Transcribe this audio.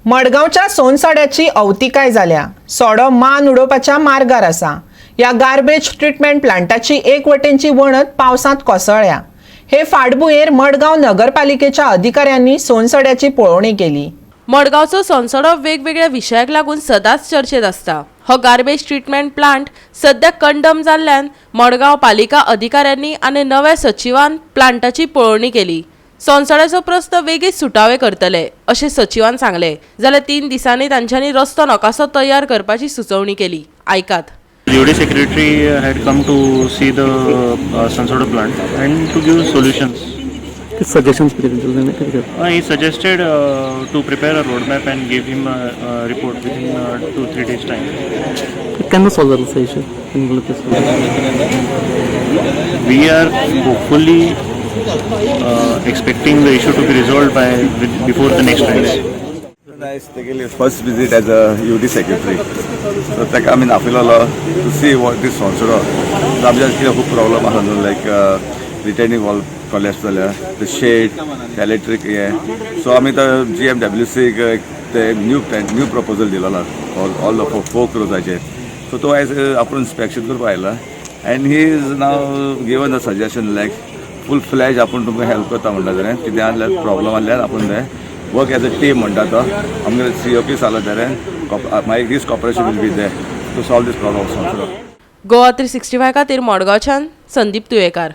मडगांवच्या सोनसड्याची अवतिकाय जाल्या. सडो मान उडोवपाच्या मार्गार आसा. ह्या गार्बेज ट्रिटमेंट प्लांटाची एक वटेनची वणत पावसांत कोसळ्ळ्या. हे फाटभुंयेर मडगांव नगरपालिकेच्या अधिकाऱ्यांनी सोनसड्याची पळोवणी केली. मडगांवचो सोनसडो वेगवेगळ्या विशयाक लागून सदांच चर्चेत आसता. हो गार्बेज ट्रिटमेंट प्लांट सध्या कंडम जाल्ल्यान मडगांव पालिका अधिकाऱ्यांनी आनी नव्या सचिवान प्लांटाची पळोवणी केली. सोनसड्याचो प्रस्न वेगीत सुटावे करतले अशें सचिवान सांगलें, जाल्यार 3 दिसांनी तांच्यांनी रस्तो नकासो तयार करपाची सुचोवणी केली. आयकात. UD secretary had come to see the Sonsodo plant and to give solutions. Suggestions कितें तेंचे? He suggested to prepare a roadmap and give him a report within 2-3 days time. केन्ना सॉल्व जातलो issue? We are hopefully expecting the issue to be resolved before the next rains. Nice, तेगेली first visit as a UD secretary, so ताका आमी आपयलोलो to see what this Sonsodo. So आमच्या कितें खूब problem आसा न्हू, लायक retaining wall collapse जाल्या, the shade, electric हें. So आमी तो जीएमडब्ल्यूसीक ते न्यू प्लॅन, न्यू प्रपोजल दिलेलो ऑल ऑल 4 क्रोजाचेर. सो तो आयज आपूण इन्स्पेक्शन करपाक आयला and he is now given a suggestion, like full fledge आपूण तुमकां हेल्प करता म्हणटा. जाल्यार कितें आहल्यार, प्रॉब्लम आहल्यार आपूण ते वर्क एज अ टीम म्हणटा. तो आमगे सीओपी जालो जाल्यार मागीर his cooperation will be there to solve this problem. Goa 365 खातीर मडगांवच्यान संदीप तुयेकार.